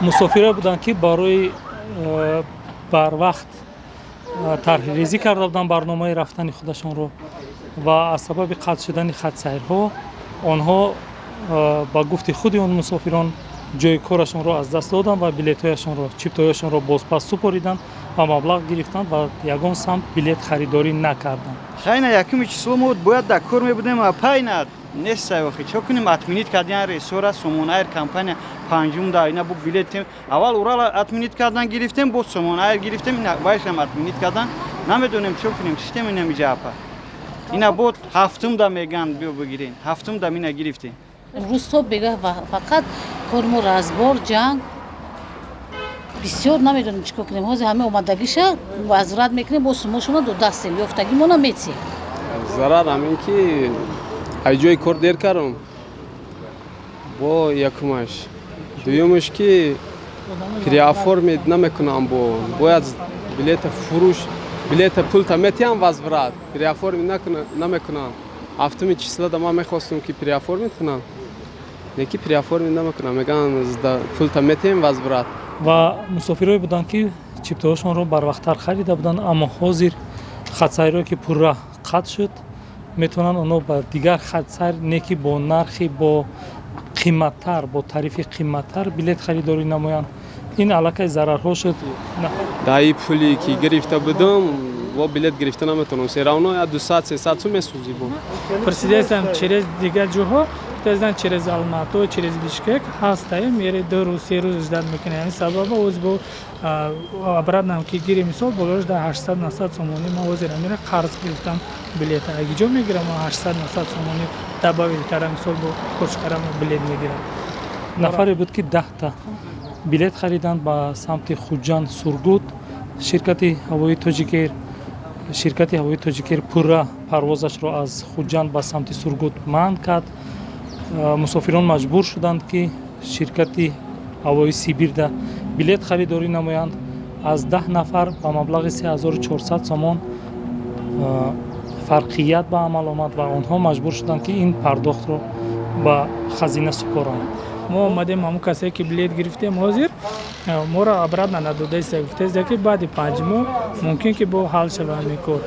Мусофире буданд, ки барои барвақт тарҳрезӣ карда буданд барномаи рафтани худашонро ва аз сабаби қатъ шудани хатсайрҳо онҳо, ба гуфти худи он мусофирон, ҷои корашонро аз даст доданд ва билетҳояшонро, чиптояшонро бозпас супориданд ва маблағ гирифтанд ва ягон самт билет харидорӣ накарданд. Хайна, якуми число мо бояд дар кор мебудем, а пайна нест. Охи, чо кунем? Отменить кардиан рейсора Сомонаир компания панҷум да ина бу билет. Аввал Урал отменить кардан, гирифтем, боз Сомонаир гирифтем, вайшам отменить кардан. Намедонем, чо кунем. Шиштем ина миҷа, апа. Ина бод ҳафтум да меган, биё бигирен. Ҳафтум да мина гирифтем. Рӯз то бегаҳ фақат кори мо разбор, ҷанг бисёр. Намедонем, чӣ кор кунем. Ҳозир ҳама омадагиша возврат мекунем, бо сумошона додастем, ёфтагимона метиҳем. Зарар ҳамин ки аз ҷои кор дер кардам, бо якумаш. Дуюмаш, ки переоформить намекунам, бо бояд билета фурӯш, билета пулта метиҳам, возврат, переоформить намекунам. Ҳафтуми числода ман мехостум, ки переоформить кунам, леки переоформить намекунам, мегӯянд, пулта метиҳем, возврат. Ва мусофирое буданд, ки чиптаҳошонро барвақттар харида буданд, аммо ҳозир хатсайрҳое ки пурра қатъ шуд, метавонанд онҳо ба дигар хатсайр, не ки бо нархи бо қиматтар, бо тарифи қиматтар билет харидорӣ намоянд. Ин аллакай зарарҳо шуд. Даи пуле ки гирифта будам, бо билет гирифта наметавонам, всё равно я 200-300 сум месӯзӣ бо. Пурсидаистам через дигар ҷоҳо, гуфтаистанд, через Алмато, через Бишкек ҳастае, мере, 2 рӯз, 3 рӯз ждать мекунӣ. Ҳамин сабаба оз бо обратно ки гири, мисол, болош да 800-900 сомонӣ. Ман ҳозир амира қарз гирифтам билета. Аги ҷо мегирам, ман 800-900 сомонӣ добавить кардам, мисол, бо кошкарам билет мегирам. Нафаре буд, ки 10-та билет хариданд ба самти Хуҷанд, Сургут. Ширкати ҳавоии Тоҷикер, ширкати ҳавоии Тоҷикер пурра парвозашро аз Хуҷанд ба самти Сургут манъ кард. Мусофирон маҷбур шуданд, ки ширкати ҳавоии Сибирда билет харидорӣ намоянд. Аз 10 нафар ба маблағи 3400 сомон фарқият ба амал омад ва онҳо маҷбур шуданд, ки ин пардохтро ба хазина супоранд. Мо омадем, ҳамун касое ки билет гирифтем, ҳозир моро обратно надодаиста, гуфтаиста, ки баъди 5 моҳ мумкин ки бо ҳал шава ҳамин кор.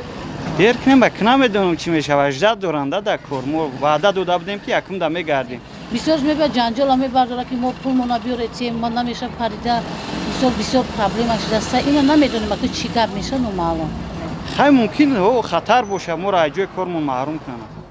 Дер кунем, ба намедонам, чӣ мешавад. Ждать доранда дар кор. Мо ваъда дода будем, ки якум да мегардем. Бисёр мебиёд, ҷанҷола мебардора, ки мо пулмона биёретем, ма намеша парида. Мисол, бисёр проблема шудаста. Ина намедонем, аки чӣ гап меша, номаълум. Хай, мумкин хатар боша, моро аз ҷои кормон маҳрум кунанд.